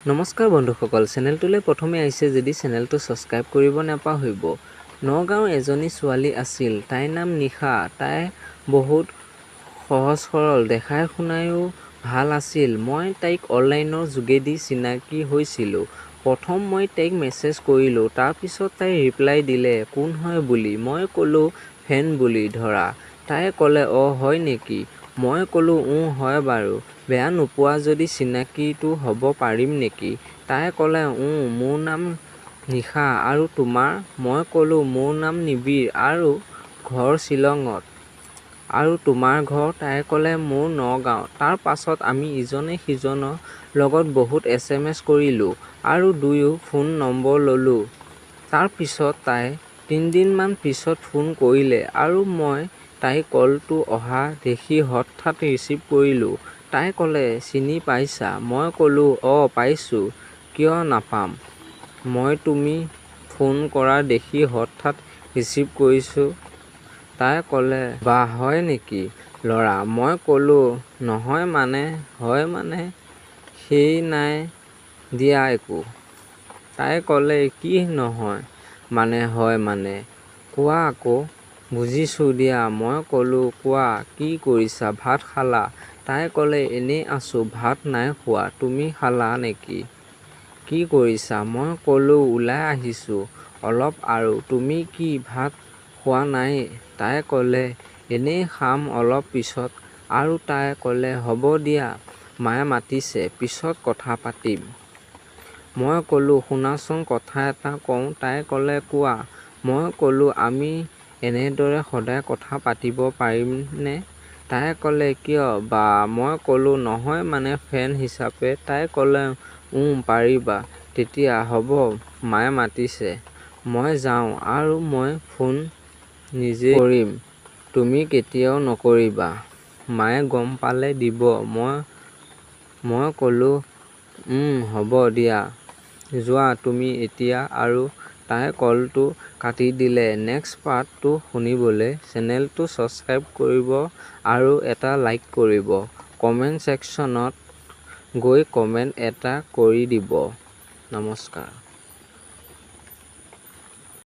নমস্কাৰ বন্ধুসকল, চেনেলটোলৈ প্ৰথমে আহিছে যদি চেনেলটো ছাবস্ক্ৰাইব কৰিব নাপাহৰিব। নগাঁৱৰ এজনী ছোৱালী আছিল, তাইৰ নাম নিশা। তাই বহুত সহজ সৰল, দেখাই শুনায়ো ভাল আছিল। মই তাইক অনলাইনৰ যোগেদি চিনাকি হৈছিলোঁ। প্ৰথম মই তাইক মেছেজ কৰিলোঁ, তাৰ পিছত তাই ৰিপ্লাই দিলে কোন হয় বুলি। মই ক'লোঁ ফ্ৰেণ্ড বুলি ধৰা। তাই ক'লে অ হয় নেকি? মই ক'লোঁ উম হয় বাৰু, বেয়া নোপোৱা যদি চিনাকিটো হ'ব পাৰিম নেকি? তাই ক'লে উম মোৰ নাম নিশা আৰু তোমাৰ? মই ক'লোঁ মোৰ নাম নিবিড় আৰু ঘৰ শ্বিলঙত। আৰু তোমাৰ ঘৰ? তাই ক'লে মোৰ নগাঁৱত। তাৰ পাছত আমি ইজনে সিজনৰ লগত বহুত এছএমএছ কৰিলোঁ আৰু দুয়ো ফোন নম্বৰ ল'লোঁ। তাৰ পিছত তাই তিনিদিনমান পিছত ফোন কৰিলে আৰু মই তাইৰ কলটো অহা দেখি হঠাৎ ৰিচিভ কৰিলোঁ। তাই ক'লে চিনি পাইছা? মই ক'লোঁ অ পাইছোঁ, কিয় নাপাম, মই তুমি ফোন কৰা দেখি হঠাৎ ৰিচিভ কৰিছোঁ। তাই ক'লে বাঃ হয় নেকি ল'ৰা? মই ক'লোঁ নহয় মানে হয় মানে সেই নাই দিয়া একো। তাই ক'লে কি নহয় মানে হয় মানে, কোৱা আকৌ বুজিছোঁ দিয়া। মই ক'লোঁ কোৱা কি কৰিছা, ভাত খালা? তাই ক'লে এনেই আছোঁ, ভাত নাই খোৱা, তুমি খালা নেকি? কি কৰিছা? মই ক'লোঁ ওলাই আহিছোঁ অলপ আৰু তুমি কি ভাত খোৱা নাই? তাই ক'লে এনেই খাম অলপ পিছত আৰু তাই ক'লে হ'ব দিয়া মায়ে মাতিছে পিছত কথা পাতিম। মই ক'লোঁ শুনাচোন কথা এটা কওঁ। তাই ক'লে কোৱা। মই ক'লোঁ আমি এনেদৰে সদায় কথা পাতিব পাৰিমনে? তাই ক'লে কিয় বা? মই ক'লোঁ নহয় মানে ফ্ৰেণ্ড হিচাপে। তাই ক'লে উম পাৰিবা তেতিয়া হ'ব মায়ে মাতিছে মই যাওঁ আৰু মই ফোন নিজেই কৰিম, তুমি কেতিয়াও নকৰিবা, মায়ে গম পালে দিব। মই ক'লোঁ উম হ'ব দিয়া যোৱা তুমি এতিয়া আৰু তাই কলটো কাটি দিলে। নেক্সট পাৰ্টটো শুনিবলৈ চেনেলটো ছাবস্ক্ৰাইব কৰিব আৰু এটা লাইক কৰিব। কমেন্ট ছেকচনত গৈ কমেন্ট এটা কৰি দিব। নমস্কাৰ।